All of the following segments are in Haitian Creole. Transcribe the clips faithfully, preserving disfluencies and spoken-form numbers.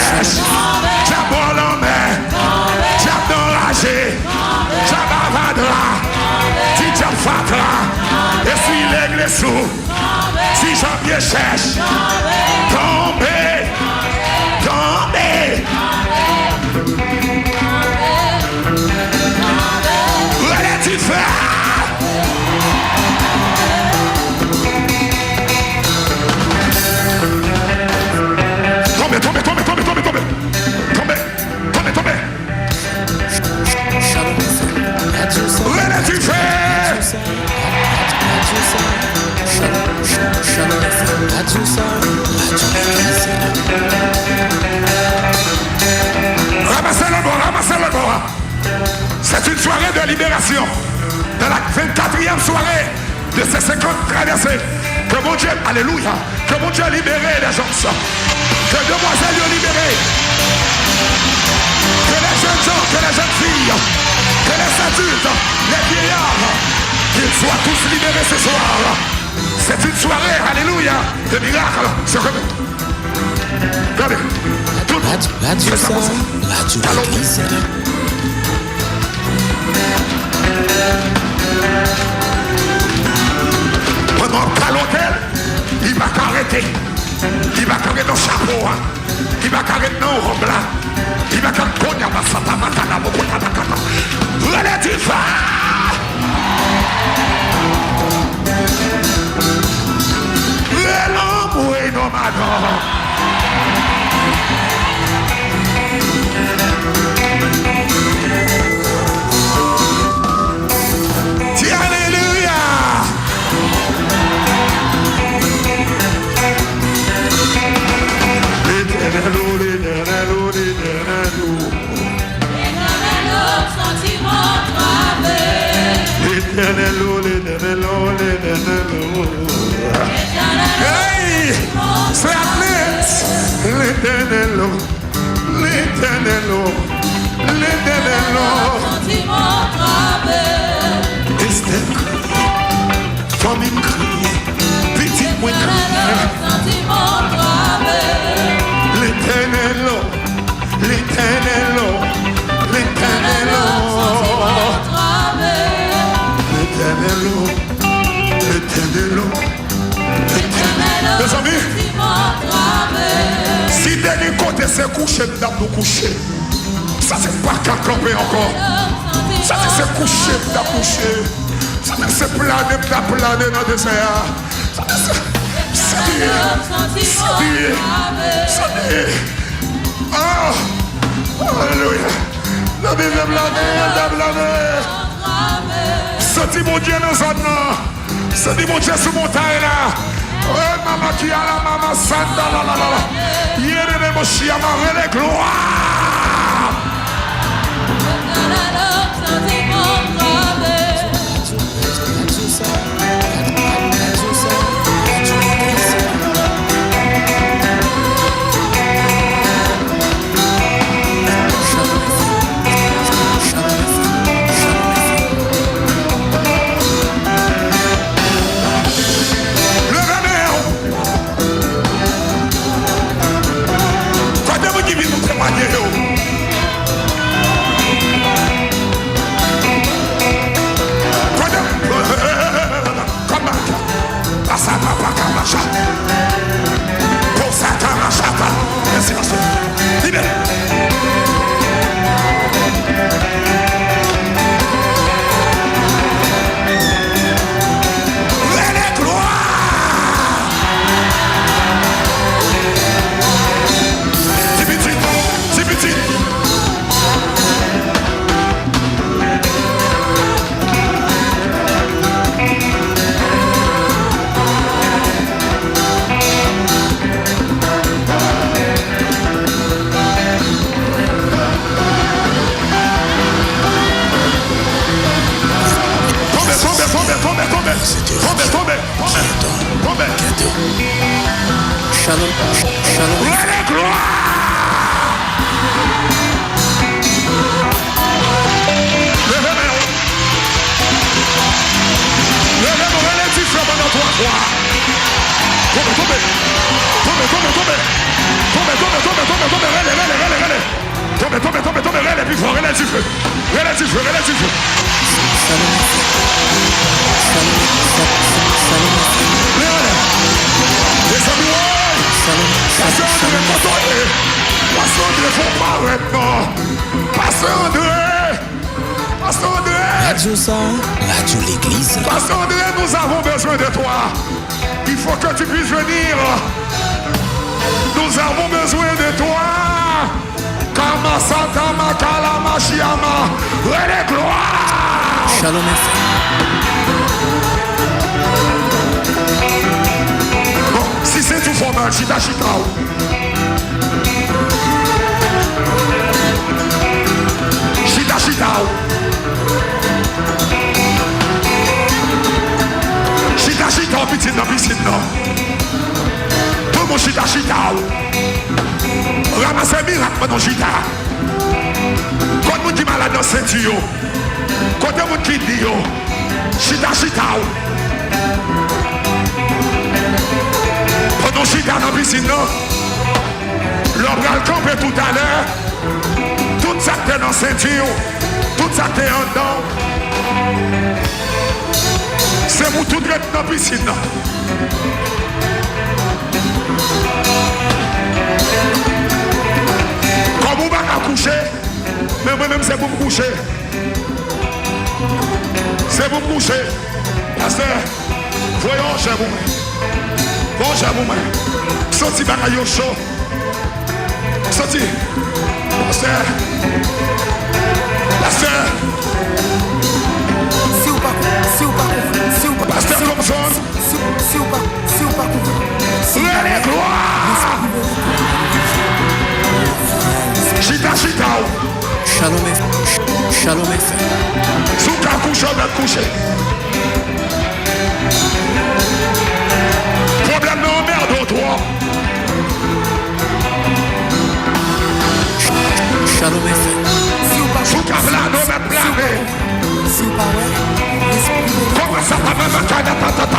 chèch, dyab bò lanmè, dyab nan raje, dyab avadra, ti dyab fatra, espri legliz ou, ti janvye chèch, tonbe, tonbe. Rele dife! Tonbe, tonbe, tonbe, tonbe, tonbe, tonbe. Tonbe, tonbe, tonbe. Rele dife! Ranmase lòt bò, ranmase lòt bò. C'est une soirée de libération. Dans la vingt-quatrième soirée de ces cinquante traversées, que Bondye, alelouya, ke Bondye libere lèzòm sa. Ke demwazèl yo libere. Que les jeunes gens, que les jeunes filles, que les adultes, les vieillards, qu'ils soient tous libérés ce soir. C'est une soirée, alléluia, de miracles. C'est comme... Gade. Tout. Radio, radio, fè sa konsa. Radio Talon. Legliz. Pandan w ap talonte l, li pa ka rete. Li pa ka ret nan chapo a. Li pa ka ret nan wòb la. Li pa ka konya masata makana bokota makata. Rele dife! Rele anmwe non madan. Di alelouya! Letènèl o, Letènèl o, Letènèl o. Letènèl o, Letènèl o, Letènèl o. Hey! Say amen. Letènèl o. Letènèl o, Letènèl o. Estè kriye, fanmi m kriye, pitit mwen kriye. Letènèl o, Letènèl o, Letènèl o. Letènèl o, Letènèl o. Mezanmi, si te gen kote se kouche n t ap nou kouche. Sa se pa ka kanpe ankò. Sa se kouche n t ap kouche. Sa se plane n t ap plane nan dezè a. Sa se, Senyè, Senyè, Senyè. Ah! Alelouya! Nan dezè plane, nan dezè plane. Santi Bondye nan zòn nan. Santi Bondye sou montay la. Oh, mama ki ala mama sanda la la la la. Yere de moshi ama rele glwa. Leve men w. Kote moun ki vin pou temwaye yo? Kote? Kòmanda. Asata pa ka macha. Kosata machata. Mèsi, pastè. Libere. Rele glwa! Ti pitit, ti pitit. Tonbe, tonbe, tonbe, tonbe, tonbe. Tonbe, tonbe, tonbe. Tonbe. Shalom, shalom. Rele glwa! Leve men w. Leve men w, rele dife pandan twa fwa. Tonbe, tonbe. Tonbe, tonbe, tonbe. Tonbe, tonbe, tonbe, tonbe, tonbe, rele. Dife! Rele dife! Rele dife! Salome fè. Salome, Sa- Sa- Salome fè. Men anlè! Mezanmi, woy! Salome, Sa- Pastè André, Salome kote w ye? Pastè André, fè w parèt non! Pastè André! Pastè André! Radyo sa, radyo legliz. Pastè André, nous avons besoin de toi. Il faut que tu puisses venir. Nous avons besoin de toi. Kamasata makala mashiama. Rele glwa! Shalom F M. Bon, si se tou fòmal, chita, chita w. Chita, chita w. Chita, chita w, pitit nan pisin nan. Tout moun chita, chita w. Ranmase mirak pandan w chita. Kot moun ki malad nan senti yo? Kote moun ki di yo? Chita, chita w. Pandan w chita nan pisin nan, lè w pral kanpe toutalè, tout sa k te nan senti w, tout sa k te anndan w, se pou tout ret nan pisin nan. Kòm ou pa ka kouche, men mwen menm se pou m kouche. Se pou m kouche. Pastè, voye yon jè pou mwen. Voye yon jè pou mwen. Santi bagay yo cho. Santi. Pastè. Pastè. Si w pa kou-, si w pa kouvri, si w pa, Pastè si w pa, Thompson. Si, si w pa, si w pa kouvri, si w pa, rele glwa! Chita, chita w. Shalom F M. Shalom F M. Si w ka kouche, w mèt kouche. Pwoblèm nan anmède w twòp. Shalom F M. Si w ka plane, w mèt plane. Si w pa wè, kòman sa ta mama kana ta ta ta.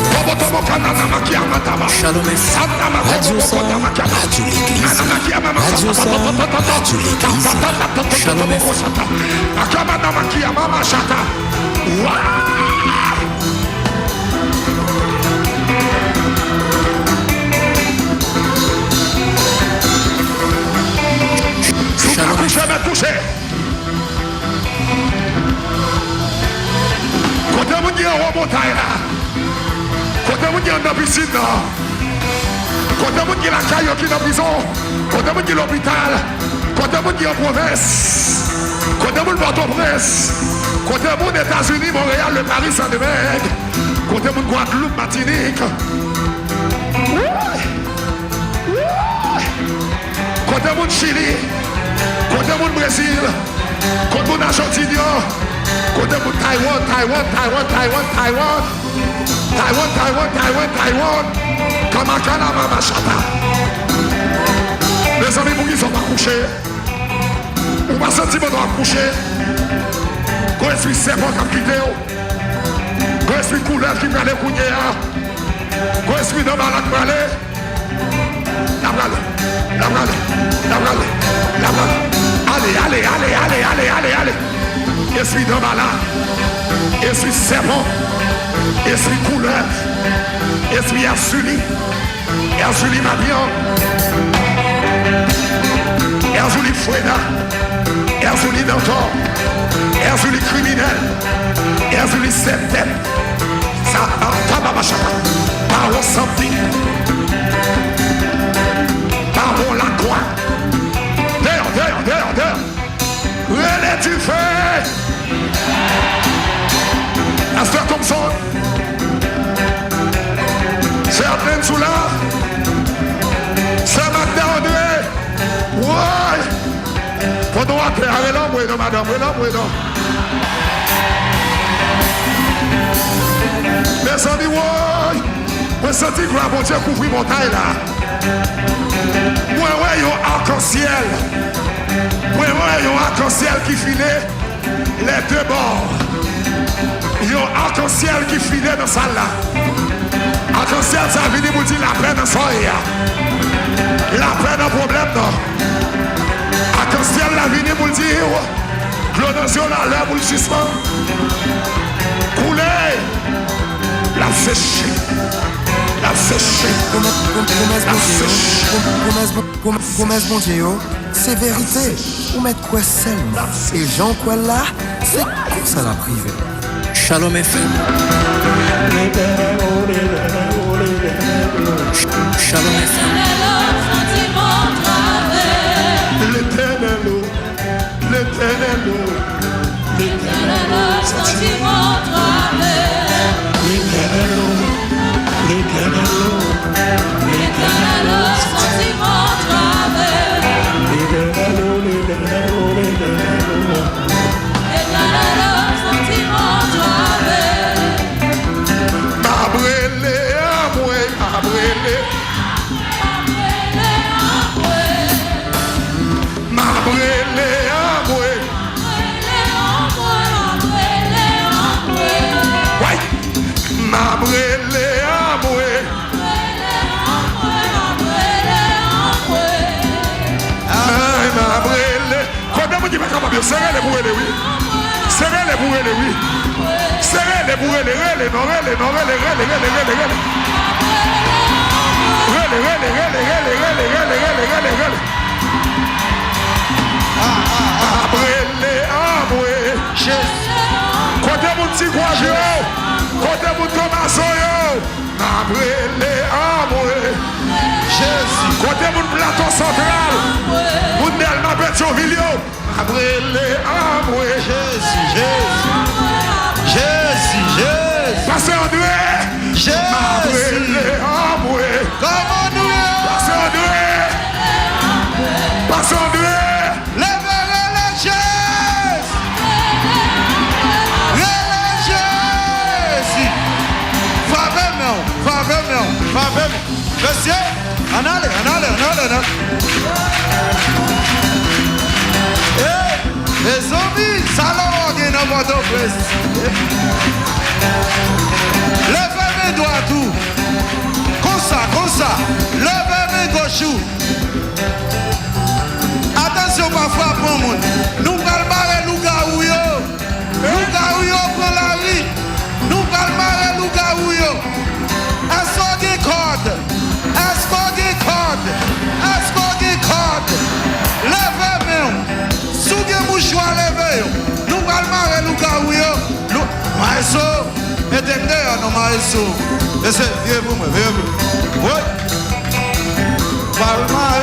Tobo tobo kana na maki ama taba. Shalom F M. Radyo sa, radyo legliz. Radyo sa, radyo legliz. Shalom F M. Akama na maki ama mashata. Wa! Si w ka kouche, mèt kouche. Kote moun ki anwo montay la? Kote moun ki anndan pisin nan? Kote moun ki lakay yo ki nan prizon? Kote moun ki lopital? Kote moun ki an pwovens? Kote moun Pòtoprens? Kote moun Etazini, Monreyal, Lepari, Sendomeng? Kote moun Gwadloup, Matinik? Woy! Woy! Kote moun Chili? Kote moun Brezil? Kote moun Ajantin yo? Kote moun Taiwan, Taiwan, Taiwan, Taiwan, Taiwan? Taiwan, Taiwan, Taiwan, Taiwan. Kamakana mama chata. Mezanmi, poukisa w pa kouche? Ou pa santi pandan w ap kouche? Gon espri sèpan k ap kite w. Gon espri koulèv ki prale kounye a. Gon espri danbala k prale. L ap prale, l ap prale, l ap prale, l ap prale. Ale, ale, ale, ale, ale, ale, ale. Espri danbala, espri sèpan, espri koulèv, espri Èzili, Èzili Mabyan, Èzili Freda, Èzili Dantò, Èzili kriminèl, Èzili sèt tèt. Sa, ah, kababachaka. Pawon santi. Pawon lakwa. Deyò, deyò, deyò, deyò. Rele dife. Pastè Thompson. Sè Adlens ou la? Sè Magda André. Woy! Pandan w atè a, rele anmwe non, madanm, rele anmwe non. Mezanmi, woy! Mwen santi glwa Bondye kouvri montay la. Mwen wè yon akansyèl. Mwen wè yon akansyèl ki file. Les deux bords. Yon akansyèl ki file nan sal la. Akansyèl sa vini pou l di lapè nan soy la. Lapè nan pwoblèm nan. Akansyèl la vini pou l di w, Nan zye w la, lè pou l sispann koule. L ap seche. L ap seche. Pwomès, pwomès L ap Bondye yo, seche. Pwomès, pwomès, pwomès Bondye yo, se verite. Ou mèt kwè sèlman. E jan w kwè l la, se konsa l ap rive. Shalom F M. Shalom F M. Letènèl, o, Letènèl, o, Letènèl, o, Letènèl, o, Letènèl, o, Letènèl, o, Letènèl, o, Letènèl, o. M ap rele anmwe, m ap rele. M ap rele anmwe. Way! M ap rele anmwe. Ay, m ap rele. Konbyen moun ki pa kapab yo? Se rele pou rele, wi. Se rele pou rele, wi. Se rele pou rele, rele non, rele non, rele, rele, rele, rele, rele. Rele, rele, rele, rele. M ap rele anmwe. Jezi. Kote moun Ti Gwav yo? Kote moun Tomazo yo? M ap rele anmwe. Jezi. Kote moun Plato Santral? Moun Dèlma, Petyonvil yo? M ap rele anmwe. Jezi, Jezi. Jezi, Jezi. Pastè André. Jezi. M ap rele anmwe. Kòman nou ye? Pastè André. Pastè André. Leve, rele Jezi. Rele Jezi. Frape men w, frape men w, frape men w. Mesye, ann ale, ann ale, ann ale, ann ale. Ey, mezanmi, sa lè w gen nan Pòtoprens. Leve men dwat ou. Konsa, konsa. Leve men goch ou. Atansyon, pa frape yon moun. Nou pral mare lougawou yo. Lougawou yo pran lari. Nou pral mare lougawou yo. Èske w gen kòd? Èske w gen kòd? Èske w gen kòd? Leve men w. Si w gen mouchwa, leve yo. Nou pral mare lougawou yo. Lou-, Maestro, mete m deyò non, Maestro. Mesye, vire pou mwen, vire pou mwen. Woy! Pral mare